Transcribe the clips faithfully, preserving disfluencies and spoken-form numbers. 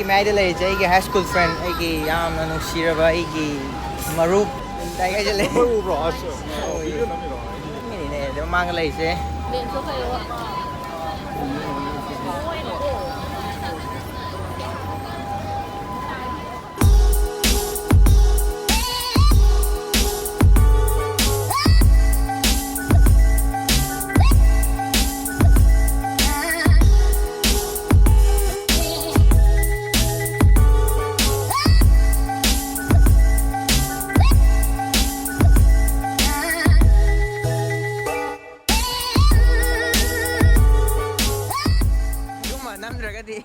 ꯃꯌꯥꯏꯗ ꯂꯩꯔꯤꯁꯦ ꯑꯩꯒꯤ high school friend, ꯑꯩꯒꯤ ꯌꯥꯝꯅ ꯅꯨꯡꯁꯤꯔꯕ ꯑꯩꯒꯤ ꯃꯔꯨꯞ ꯇꯥꯏꯒꯥꯏꯁꯦ ꯂꯩ꯫ ꯃꯔꯨꯞꯔꯣ? ꯑꯁ, video ꯅꯝꯃꯤꯔꯣ? ꯃꯤꯅꯤꯅꯦ, ꯑꯗꯨ ꯃꯥꯡꯗ ꯂꯩꯔꯤꯁꯦ꯫ ꯁꯤꯒꯨꯝꯕ ꯅꯝꯗ꯭ꯔꯒꯗꯤ꯫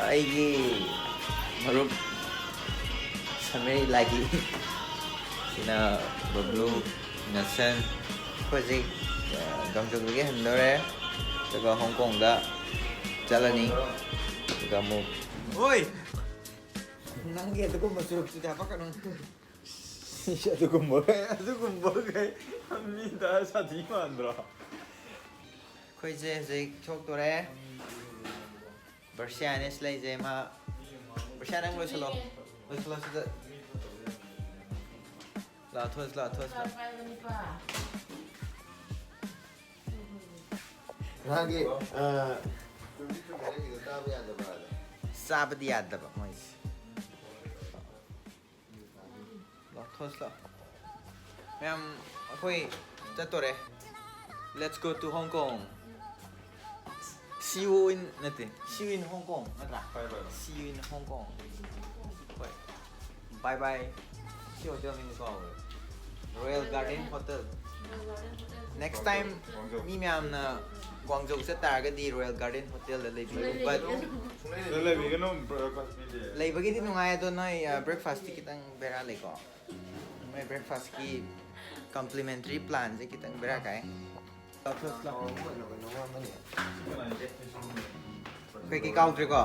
ꯑꯩꯒꯤ ꯃꯔꯨꯞ ꯁꯃꯤꯔ ꯏꯂꯥꯍꯤ, ꯁꯤꯅ ꯕꯕ꯭ꯂꯨ, ꯅꯦꯜꯁꯟ꯫ ꯑꯩꯈꯣꯏ ꯍꯧꯖꯤꯛ, ꯑ, ꯒꯥꯡꯖꯣꯡꯗꯒꯤ ꯍꯟꯗꯣꯔꯦ, ꯑꯗꯨꯒ ꯍꯣꯡꯀꯣꯡꯗ ꯆꯠꯂꯅꯤ, ꯑꯗꯨꯒ ꯑꯃꯨꯛ꯫ ꯍꯣꯏ, ꯅꯪꯒꯤ ꯑꯗꯨꯒꯨꯝꯕ ꯆꯨꯔꯨꯞꯇꯨꯗꯤ ꯍꯥꯄꯛꯀꯅꯨ꯫ ꯑꯗꯨꯒꯨꯝꯕ, ꯑꯗꯨꯒꯨꯝꯕ ꯀꯩ ꯃꯤꯗ ꯁꯥꯊꯤ ꯃꯥꯟꯗ꯭ꯔꯣ? ꯑꯩꯈꯣꯏꯁꯦ ꯍꯧꯖꯤꯛ ꯊꯣꯛꯇꯣꯔꯦ꯫ ꯕꯔꯁꯤꯌꯥꯅꯦꯁ ꯂꯩꯖꯦ ꯃꯥ꯫ ꯕꯔꯁꯤꯌꯥ, ꯅꯪ ꯂꯣꯏꯁꯤꯜꯂꯣ꯫ ꯂꯣꯏꯁꯤꯜꯂꯣ ꯁꯤꯗ꯫ ꯂꯥꯛꯑꯣ, ꯊꯣꯛꯑꯁꯤ, ꯂꯥꯛꯑꯣ, ꯊꯣꯛꯑꯁꯤ, ꯂꯥꯛꯑꯣ꯫ ꯅꯍꯥꯟꯒꯤ, ꯑ, ꯆꯥꯕꯗꯤ ꯌꯥꯗꯕ ꯃꯣꯏꯁꯦ꯫ ꯂꯥꯛꯑꯣ, ꯊꯣꯛꯑꯁꯤ, ꯂꯥꯛꯑꯣ꯫ ꯃꯌꯥꯝ, ꯑꯩꯈꯣꯏ ꯆꯠꯇꯣꯔꯦ꯫ Let's go to Hong Kong. See you in, ꯅꯠꯇꯦ, see you in Hong Kong, ꯅꯠꯇ꯭ꯔꯥ? Bye bye. See you in Hong Kong. ꯍꯣꯏ꯫ Bye bye. ꯁꯤ ꯍꯣꯇꯦꯜ ꯃꯤꯡꯗꯤ ꯀꯥꯎꯔꯦ꯫ Royal Garden Hotel. Next time ꯃꯤ ꯃꯌꯥꯝꯅ ꯒ꯭ꯋꯥꯡꯖꯧ ꯆꯠ ꯇꯥꯔꯒꯗꯤ Royal Garden Hotelꯗ ꯂꯩꯕꯤꯌꯨ꯫ But ꯂꯩꯕꯤꯒꯅꯨ, breakfast ꯄꯤꯗꯦ꯫ ꯂꯩꯕꯒꯤꯗꯤ ꯅꯨꯡꯉꯥꯏ, ꯑꯗꯣ ꯅꯣꯏ, ꯑ, breakfastꯇꯤ ꯈꯤꯇꯪ ꯕꯦꯔꯥ ꯂꯩꯀꯣ꯫ ꯃꯣꯏ breakfastꯀꯤ complimentary planꯁꯦ ꯈꯤꯇꯪ ꯕꯦꯔꯥ ꯀꯥꯏ꯫ ꯑꯩꯈꯣꯏꯒꯤ ꯀꯥꯎꯗ꯭ꯔꯤꯀꯣ꯫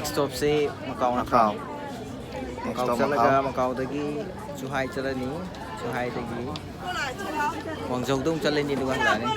Next stopꯁꯦ ꯃꯀꯥꯎ ꯅꯠꯇ꯭ꯔꯣ? ꯃꯀꯥꯎ꯫ ꯃꯀꯥꯎ ꯆꯠꯂꯒ ꯃꯀꯥꯎꯗꯒꯤ ꯆꯨꯍꯥꯏ ꯆꯠꯂꯅꯤ, ꯆꯨꯍꯥꯏꯗꯒꯤ ꯋꯥꯡꯖꯧꯗ ꯑꯃꯨꯛ ꯆꯠꯂꯅꯤ, ꯑꯗꯨꯒ ꯍꯜꯂꯛꯑꯅꯤ꯫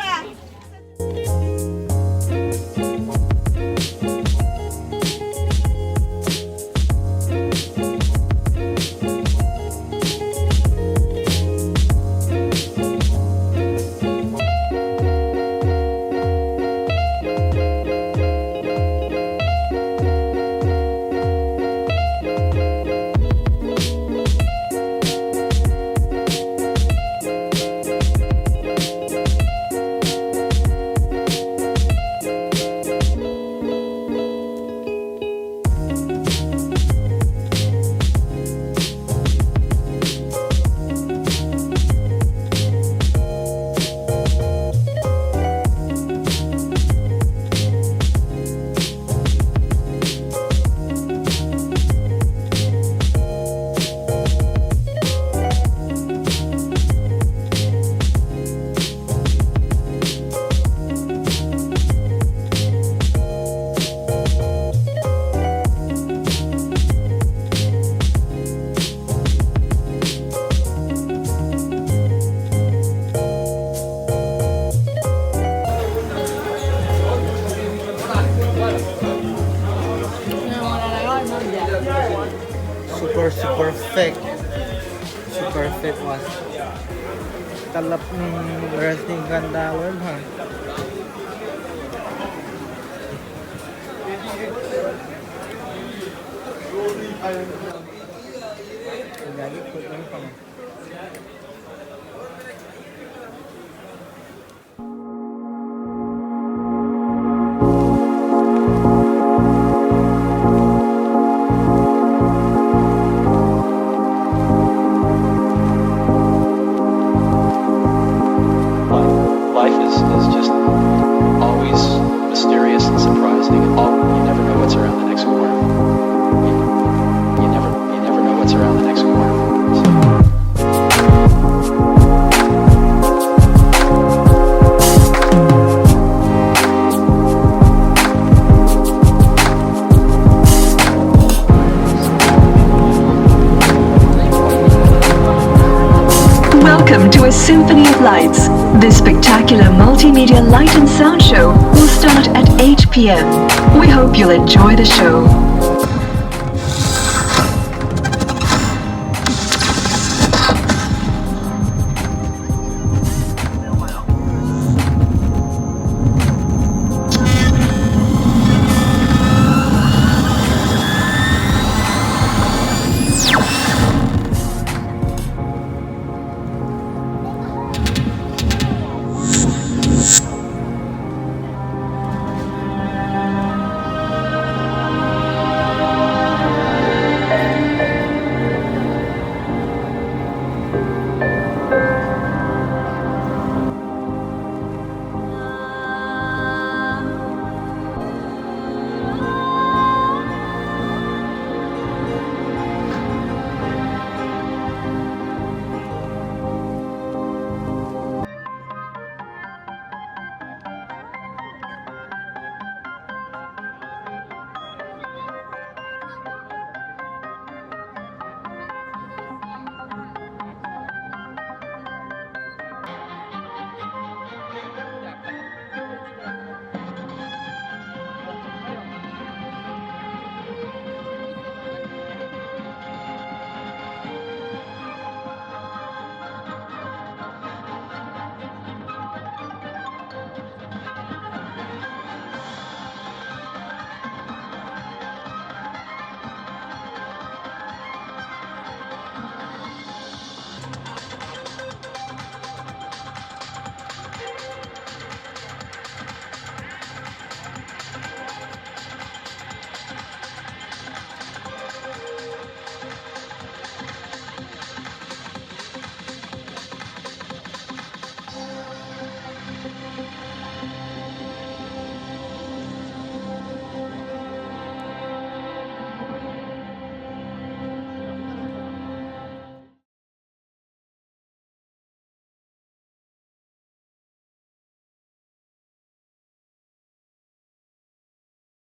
Super, super fake. Super fake one. ꯇꯂꯞ, ꯎꯝ, ꯔꯖꯅꯤꯒꯟꯙꯥ ꯂꯣꯏ ꯐꯪꯉꯦ꯫ ꯏꯟꯗꯤꯌꯥꯒꯤ ꯐꯨꯗ ꯂꯣꯏ ꯐꯪꯉꯦ꯫ Life is, is just always mysterious and surprising. And all, you never know what's around the next corner. You, you never. Symphony of Lights. This spectacular multimedia light and sound show will start at eight p.m. We hope you'll enjoy the show.